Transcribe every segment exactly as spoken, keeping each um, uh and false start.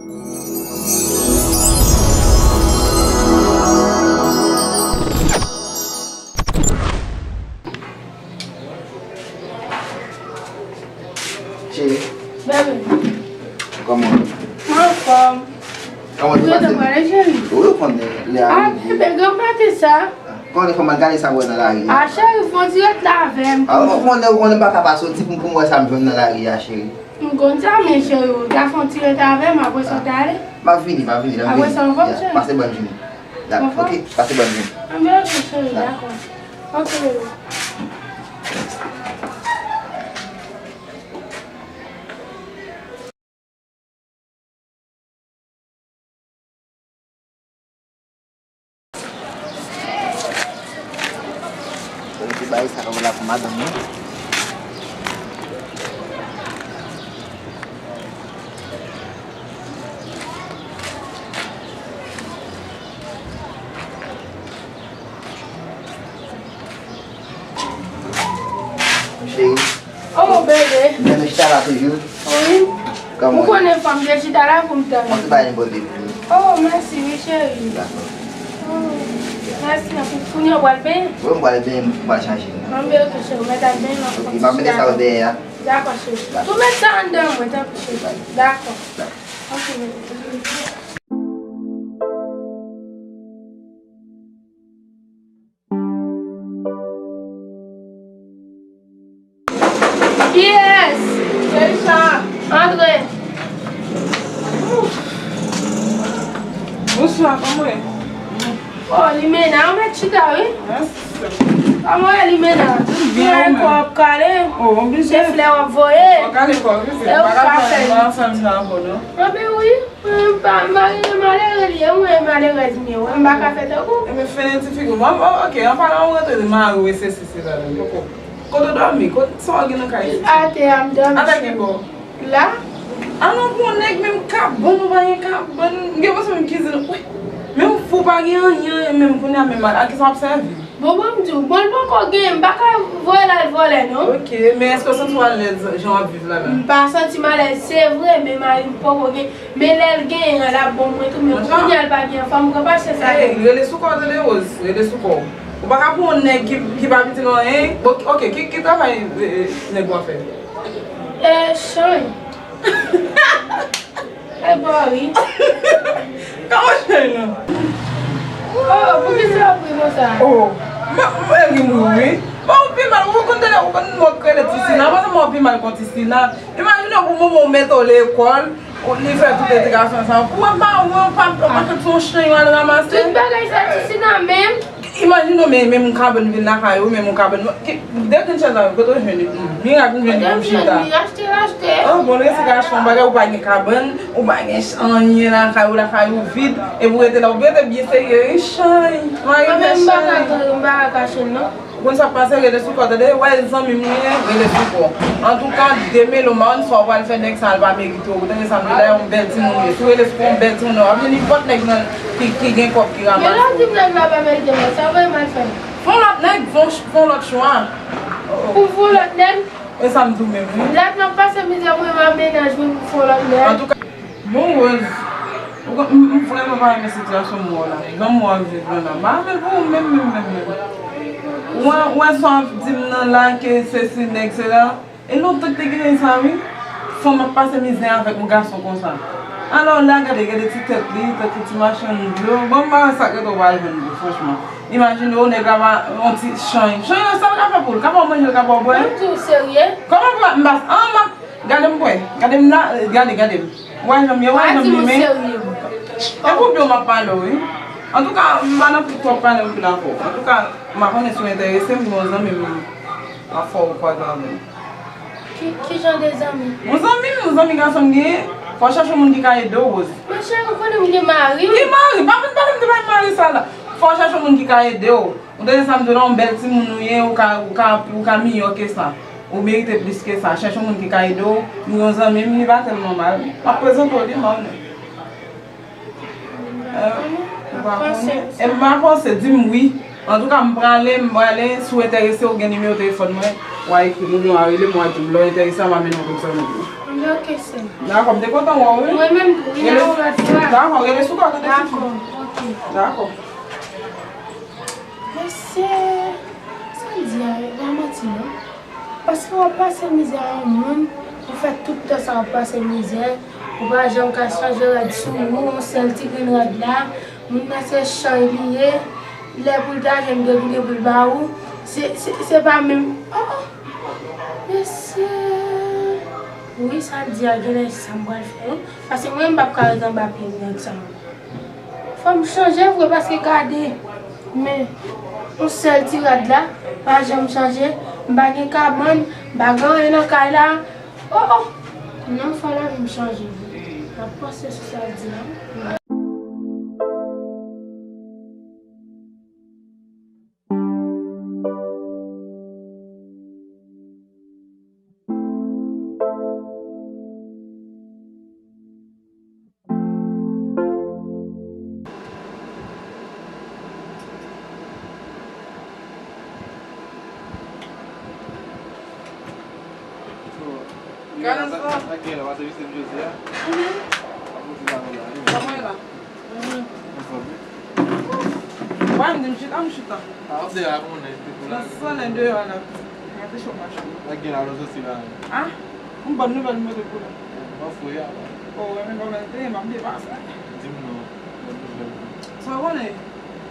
Cheri. Bebe. Kòman? Mwen anfòm. Kòman te pase? Ou gentan prale, cheri? Wi, ou konnen lè a rive. Ah, bebe, gran maten sa. Kòman fò m al gade sa m wè nan lari a? Ah, cheri, fè yon ti ret la avè m. Ah, ou konnen, ou konnen m pa ka pa soti pou, pou m wè sa m jwenn nan lari a, cheri. M konn sa, men cheri, ou ta fè yon ti ret avè m, apre sa w ta ale. M ap vini, m ap vini, m ap vini. Apre sa, anfòm, cheri? Pase bòn vini. Dakò, ok, pase bòn vini. Anben, ok, cheri, dakò. Ok, bebe. Mete bagay sa kanpe la pou madanm mwen. Cheri. Oh, bebe. Menm chita la toujou? Wi. Ou konnen fò m te chita la pou m tann ou. Mwen te bay nenpòt depi. Oh, mèsi, wi, cheri. Dakò. Oh, mèsi anpil. Kounye a w pral benyen? Wi, m pral benyen, m pral chanje. Anben, ok, cheri, ou mèt al benyen, non? Ok, m ap mete sa yo dèyè a. Dakò, cheri. Dakò. Tou met sa anndan mwen, tanpri, cheri. Dakò. Dakò. Ok, bebe. Kiyès? Keisha. Antre. Bonswa, kòman w ye? Oh, Limena, ou mèt chita, wi. Mèsi. Kòman w ye, Limena? Byen, ou menm? Kò w ap kale? Oh, oblije. Se flè w ap voye? Fò kale kò, wi, se. E ou pa fè? M pa ka fè, m pa fè m nan avè w, non. Anben wi. Mwen, m pa, m pa gen malere li ye, mwen malerèz m ye, wè, m pa ka fè tankou. Ebyen, fè ti figi w. Bon, bon, ok, an palan, ou rantre de mari w, e sesi, sela, la, poko. Kote w dòmi? Kote, sa w gen nan kay? Atè a, m dòmi. Atè ki bò? La. Alò, pou yon nèg, menm kabann, ou pa gen kabann. M gen panse menm kizin, wi. Menm fou, pa gen anyen, menm kounye a, menm a, a ki sa w ap sèvi? Bon, bon, m di w, bon, l poko gen, m pa ka voye l al vòlè, non. Ok, men èske w santi w alèz jan w ap viv la la? M pa santi m alèz, se vre, men mari m poko gen. Men lè l genyen an, l ap ban mwen tou, men kounye a l pa gen, fò m pran pasyans avè l. Ey, rele sou kò w tande, Rose, rele sou kò w. Ou pa ka pran yon nèg ki, ki pa pitit ou anyen. Bon, ok, ki, ki travay, e, e, nèg ou a fè? E, chanj. E pa ri. Kòman chanj nan? Oh, poukisa w ap ri konsa? Oh, mwen, mwen ri m ri wi. Bon, ou pi mal, ou konn tande, ou konn mò k rele Tisina, mwen se mò pi mal kon Tisina. Imajine w pou moman w mete w lekòl, ou, li fè tout edikasyon sa. Pou mwen pa, mwen pa, pa fè son chen yo al ranmase. Tout bagay sa Tisina menm. Imajine w, men, men moun kabann vin lakay ou, men moun kabann, ki, de grenn chèz la, kote w jwenn li? Mirak m jwenn li pou m chita. Kote m jwenn li? Achte, achte. Oh, bon, resi ka achte yon bagay, ou pa gen kabann, ou pa gen ch-, anyen lakay ou, lakay ou vid, epi w rete la, ou rete byen serye, wi, chay. Mwen menm m pa ka, m pa ka kache l, non. Ou konn sa k pase, rele sou kò, tande, wè zanmi m li ye, rele sou kò. Antouka, demele w, m pa konn sa w pral fè nèg sa, l pa merite w. Ou tande sa m di la, yon bèl timoun ou ye. Si w rele sou kò, yon bèl timoun, w ap jwenn nenpòt nèg nan, ki, ki gen kòb, ki ranmase w. Men lè w di m nèg la pa merite mwen, sa w voye m al fè? Fè yon lòt nèg, fè yon, fè yon lòt chwa. Pou m fè yon lòt nèg? E sa m di w menm, wi. Lè n ap pase mizè, mwen, m ap mennaj mwen pou fè yon lòt nèg. Antouka, Bon, Rose, ou konn, m, m vrèman pa renmen sitiyasyon m wè w la. Jan m wè w ap viv lan la. M pa renmen l pou ou menm, menm, menm, menm. Ou wè, ou wè sa w ap di m nan la ke sesi, nèg sela. E lontan k te genyen sa, wi. Fanm ap pase mizè avèk yon gason konsa. Alò la, gade, gade ti tèt li, tèt li ti machann dlo. Bon, m pa wè sa k rete w pral jwenn vre, franchman. Imajine w, nèg la pa yon ti chanj. Chanj nan sa l ka fè pou l? Ka ba w manje, l ka ba w bwè? Mwen di w serye? Kòman pou m pa, an, m ap, gade m bwè. Gade m la, gade, gade m. Wè jan m ye, wè jan m ye, men. Epi w byen w ap pale w, wi. Antouka, m pa nan pou twòp pale m vin avè w. Antouka, m pa konnen si w enterese m, gen yon zanmi m ap fè w kwaze avè l. Ki, ki jan de zanmi? Yon zanmi m, yon zanmi gason m genyen, fò w chèche yon moun ki ka ede w, Rose. Men cheri, ou konnen m gen mari. Ki mari? Pa vin pale m de bay mari sa la. Fò w chèche yon moun ki ka ede w. Ou tande sa m di w la, yon bèl timoun ou ye, ou ka, ou ka, ou ka miyò ke sa. Ou merite plis ke sa. Chèche yon moun ki ka ede w. M gen yon zanmi m, li pa tèlman mal. M ap prezante w li, m pa konnen. Ou pa konnen? E m pa panse, di m wi. Antouka, m prale, m prale. Si w enterese, ou gen nimewo telefòn mwen. W a ekri m oubyen w a rele m, w a di m lè w enterese, m a mennen w kot zanmi m yo. Ok, sè. Dakò, m te kontan wè w, wi. Mwen menm tou, wi, n a wè w lòt fwa. Dakò, rele sou kò, tande, Fifi. Dakò, ok. Dakò. Mesye, sa l di a, e pa manti, non. Paske w ap pase mizè a yon moun, ou fè tout tan sa w ap pase mizè, ou pa janm ka chanje rad sou ou, yon sèl ti grenn rad la, moun nan se chay li ye, lè pou l ta jwenn de goud pou l ba ou, se, se, se pa menm, oh, oh, mesye, wi, sa l di a, genlè se sa m pral fè, wi, paske mwen, m p ap ka ret anba pye nèg sa yo. Fò m chanje vre paske gade, men yon sèl ti rad la, pa janm chanje, m pa gen kabann, m pa gen anyen nan kay la. Oh, oh! Non, fò lavi m chanje vre. M ap panse sou sa l di la. Gade sa. Sa gen la, pase vizit Jezi a. Mhm. Ap monte la, la, la. Kòman e la? Mhm. Anfòm, wi. Wè, m di m chita, m chita. A, w ap de la, kòman w te pou la? Mwen sot deyò la. Mwen te cho pa cho. Sa gen la, w soti la. Ah, yon bòn nouvèl m pote pou la. Mwen fou ya, la. O, wè, men kòman l te ye, m ap depase. Di m non, bòn nouvèl. Sa w konnen,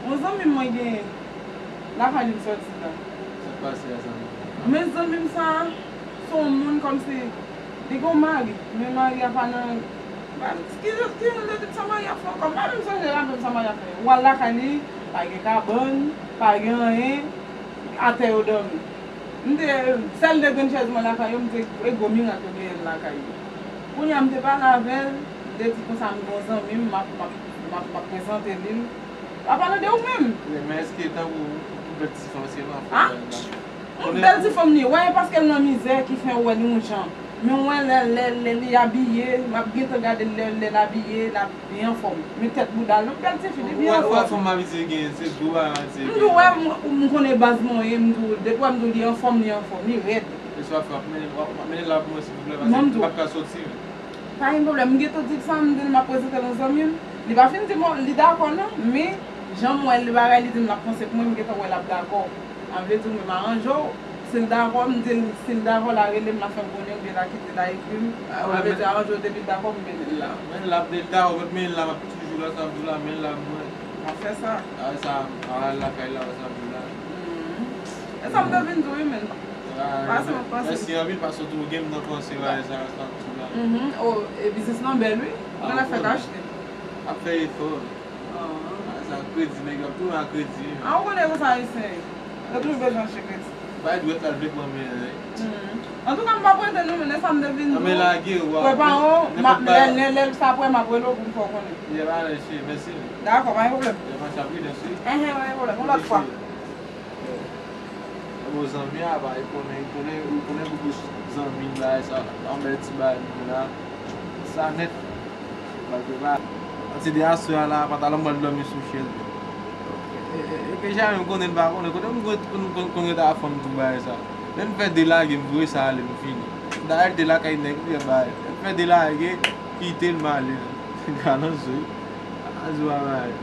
yon zanmi m mwen genyen, lakay li m soti la. Sa k pase a, zanmi? Men zanmi m sa a, se yon moun kòmsi, li gen yon mari, men mari a pa nan, pa, ki, ki youn de tout sa mari a fè ankò? M pa menm sonje raple m sa mari a fè. Ou al lakay li, pa gen kabann, pa gen anyen, atè yo dòmi. M te, sèl de grenn chèz mwen lakay yo, m te, e gwo mirak yo genyen lakay yo. Kounye a m te pale avè l, m te di konsa m gen yon zanmi m, m ap, m ap, m ap, m ap prezante li l. Pa pale de ou menm. Wi, men èske tankou yon bèl ti fanm, èske l an fòm la? Yon bèl ti fanm li, wè, e paske l nan mizè ki fè w wè li yon jan. Men w wè lè, lè, lè li abiye, m ap gentan gade l lè, lè l abiye, l ap byen anfòm. Men tèt bouda l, yon bèl ti fi, li byen anfòm. Ou wè fanm abiye gen, se gwo bagay, se. M di w, wè, m, m konnen baz mwen ye, m di w, depi w wè m di w li anfòm, li anfòm, li rèd. E sa w ap fè, w ap mennen, w ap mennen l la pou mwen, silvouplè, paske m p ap ka soti. Pa gen pwoblèm, m gentan di l sa, m di l m ap prezante l yon zanmi m. Li pa fin di m li dakò non, men jan m wè l bagay, li di m l ap panse pou mwen, m gentan wè l ap dakò. Sa vle di mwen m aranje w, si l dakò, m di l, si l dakò, l a rele m, l a fè m konnen, oubyen l a kite, l a ekri m. Sa vle di aranje w, depi l dakò, m mennen l la. Men l ap, li dakò, mwen mennen l la, m ap toujou la, sa vle di la, men l la, mwen. M ap fè sa. A, sa, a, lakay la, sa vle di la. E sa m te vin di w, wi, men. Pase m ap panse. Mèsi anpil, paske w tou gen m nan panse bagay sa, sa, sa la. Mhm. O, e biznis lan bèl, wi. Genlè fèk achte. Ap fè efò. Ah. Ah, sa kredi, nèg yo ap tounen a kredi. Ah, ou konnen konsa ayisyen ye. Yo toujou bezwen achte kredi. Bay dwèt la, l vle pran men, wi. Mhm. Antouka, m p ap rete non, men lè sa m te vin di w. Nan men lage, w a. Prepare w, lè, lè, lè sa prè, m ap rele w pou m fè w konnen. Ye, pa lè, cheri, mèsi. Dakò, pa gen pwoblèm. Ye, mache a pridans, wi. Enhen, pa gen pwoblèm. Yon lòt fwa. Bon, zanmi a, ba, li konnen, li konnen, li konnen pou plis zanmi, bagay sa, yon bèl ti bagay li la. Sa nèt. Paske pa, anti de aswè a la, pantalon mwen dòmi sou chèz. E, e, e, e, jamè m konnen l pa konnen. Kote m konn, konn, konn, konn rete a fanm tou bagay sa. Lè m fè delage, m voye sa ale, m fini. Dayè l te lakay nèg li, bagay. Lè m fè delage, kite l, m ale. Galanzo, wi. Galanzo a bagay.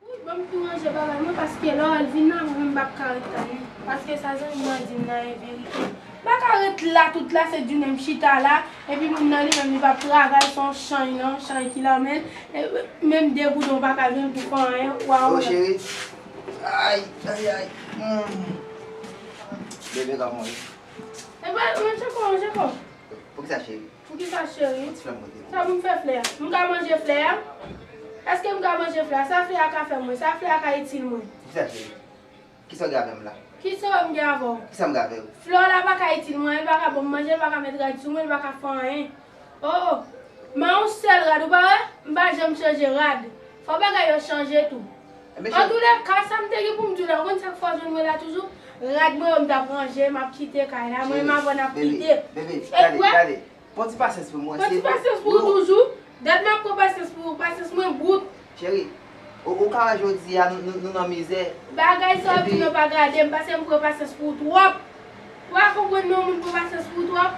Wi, ban m tou ranje bagay mwen, paske lè w al vin la, mwen menm m p ap ka ret tann li. Paske sa zanmi m nan di m nan e verite. M pa ka ret la tout la, se jounen m chita la, epi moun nan li menm li p ap travay, se yon chay non, chay ki nan men l. E, menm de goud ou pa ka jwenn pou fè anyen, waw. Oh, cheri. Ay, ay, ay. Hmm. Bebe ka mouri. E pa, manje kò, manje kò. Poukisa, cheri? Poukisa, cheri? Yon ti flè m pote pou ou. Sa pou m fè flè a? M ka manje flè a? Èske m ka manje flè a? Sa flè a ka fè mwen? Sa flè a ka itil mwen? Poukisa, cheri? Kisa w gen avè m la? Kisa m gen avè w? Kisa m gen avè w? Flè w la pa ka itil mwen, li pa ka ban m manje, li pa ka met rad sou mwen, li pa ka fè anyen. Oh, oh. M a yon sèl rad, ou pa wè? M pa janm chanje rad. Fò bagay yo chanje tou. Antoulèka, sa m te gen pou m di w la, ou konn sa k fè w jwenn mwen la toujou? Rad mwen yo m t ap ranje, m ap kite kay la, mwen m aprann ap kite. Bebe, bebe, gade, gade. Pran ti pasyans pou mwen. Pran ti pasyans pou ou toujou. Dat m ap pran pasyans pou ou, pasyans mwen bout. Cheri, ou, ou ka wè jodi a nou, nou, nou nan mizè. Bagay sa w ap di nou pa gade m, paske m pran pasyans pou ou twòp. Ou pa konprann non, moun pran pasyans pou ou twòp.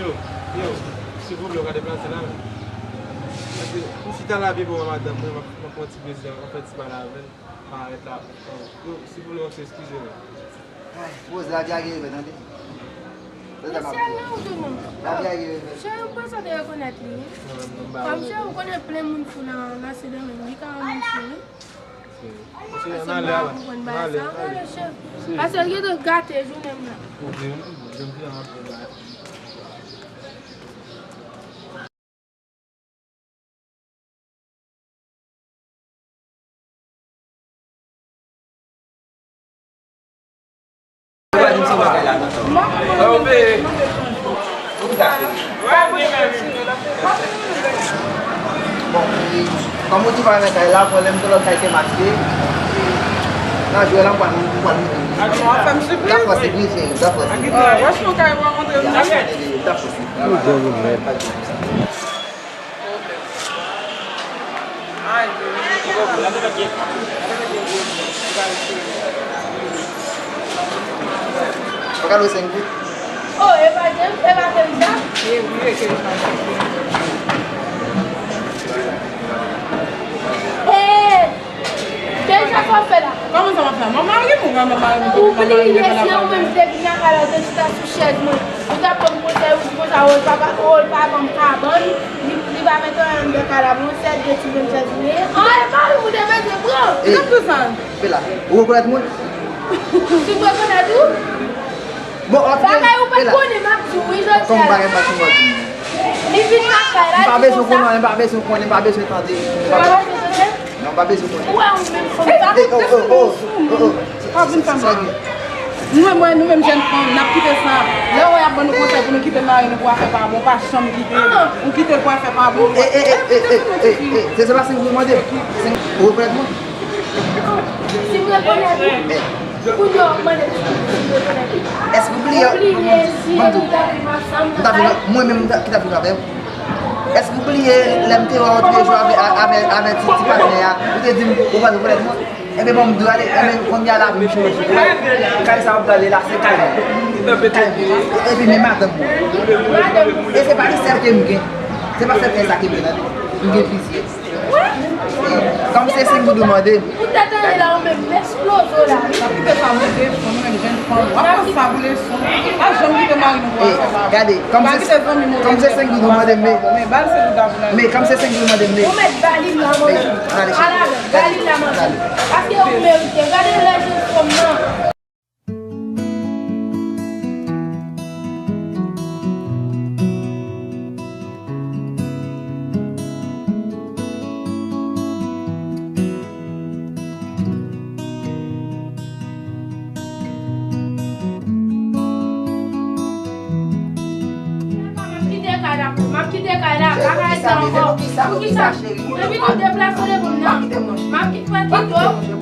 Yo, yo, silvouplè, w ka deplase la, men. Paske m chita la byen pou madanm mwen, m ap, m ap pran ti plezi, m ap fè ti pale avè l, parèt la. Yo, silvouplè, w ap eskize mwen. Ay, Rose, lavi a gen revè, tande. Se sa m ap di w. Lavi a gen revè. Cheri, m panse w te rekonèt li, wi. Kòm cheri, ou konnen plen moun fou nan, nan Sendomeng, li ka yon moun fou, wi. Paske m pa konprann bagay sa, ann ale, cheri. Paske l gentan gate jounen m nan. Bon, e, kòm ou di pa renmen kay la, pwoblèm se lòt kay ke m achte. Nan jwè la, m pral, m pral. Ou ap fè m sipriz? M ap fè w sipriz, cheri, m ap fè w sipriz. Ah, wè si yon kay w ap montre m nan. M ap fè w sipriz. Ou ka lwe senk goud? Oh, e pa jem, e pa jem sa? E wi, e ke sa. Eh! Deja sa w fè la? Kòman sa m ap fè? Mwen mari m, ou wè mwen mari m, ou bliye si ou menm depi nan kay la ou te chita sou chèz mwen. Ou t ap ban m konsèy, ou di konsa, o, l pa, o, l pa ban m kabann, li, li pa mete anyen anndan kay la, bon, se de ti menm chèz li ye. An, e mari m ou te mete pran. Li t ap di sa. Bella, ou rekonèt mwen? Si m rekonèt ou? Bon, bagay ou pa t konnen, m ap di w, wi, jodi a la. Kòm bagay m pa t konnen, m ap di w. Li vin lakay la, li pa bezwen konnen, li pa bezwen konnen, li pa bezwen tande. Li pa bezwen tande? Non, li pa bezwen konnen. Ou wè ou menm fanm sa. Ey, ey, oh, oh, oh, oh, oh. Pa vin fè m sa. Nou menm, nou menm jèn fanm, n ap kite sa. Lè w wè y ap ban nou konsèy pou nou kite mari nou pou afè pa bon, pa janm kite l. Ou kite l pou afè pa bon. Ey, ey, ey, ey, ey, ey, ey, se, se pa senk goud mande. Senk, ou rekonèt mwen? Si m rekonèt ou, kounye a w ap mande m si m rekonèt ou. Èske ou bliye? Ou bliye si e nou t ap viv ansanm nan kay? Mwen menm ki t ap viv avè w. Èske ou bliye lè m te wè w tou lejou avè, avè, avè ti, ti patnè a? Ou te di m ou pa rekonèt mwen? Enben, bon, m di w ale, enben, kounye a lavi m chanje. Kay sa w ap gade la, se kay mwen. Kay mwen. Epi men madanm mwen. E se pa li sèl ke m gen. Se pa sèl kay sa ke m gen, tande. M gen plizyè. Kòm se senk goud ou mande m. Ou tèt anlè la, ou menm, m esploze w la. N ap kite sa pou leson, nou menm jèn fanm. W ap pran sa pou leson. Pa janm kite mari nou pou afè pa bon. Gade, kòm se, kòm se senk goud ou mande m, men, men ba l senk goud la pou l ale. Men kòm se senk goud ou mande m, men. Ou mèt ba li la, mwen menm. Ala, ba li la, mwen. Paske ou merite. Gade lè jèn fanm nan. M ap kite kay la, m ap kite kay la, m pa ka rete ankò. Poukisa? Poukisa? Depi nou deplase devan m nan, m ap kite, m ap kite w.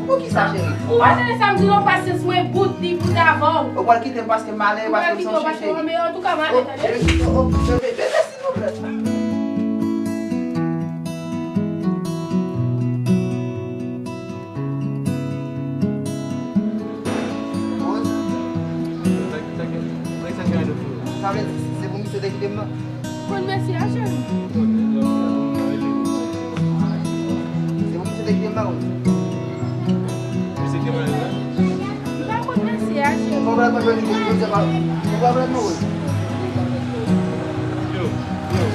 Poukisa, cheri? Ou pa tande sa m di non, pasyans mwen bout, li bout avè w. Ou pral kite m paske m malere, paske m se yon cheri. Ou pral kite m paske m malere, antouka, m ale, tande. Oh, cheri, oh, oh, bebe, silvouplè. Rose? Sa vle di, se pou misye te kite m nan? Konn mesye a, cheri. Se pou misye te kite m nan, Rose? Misye ki te mare la? M pa konn mesye a, cheri. Fò w pral pran jwenn li, jodi a pa, fò w pral pran non, Rose. Yo, yo,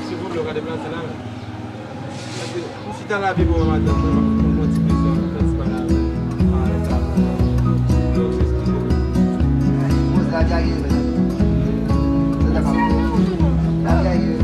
silvouplè, w ka deplase la, men. Paske m chita la pi bon maten, mwen, mwen, mwen ti bezwen fè ti pale avè l. Pale sa. Silvouplè, w eskize mwen. Poz la, djage, men. Sa ta pa bon. La, djage.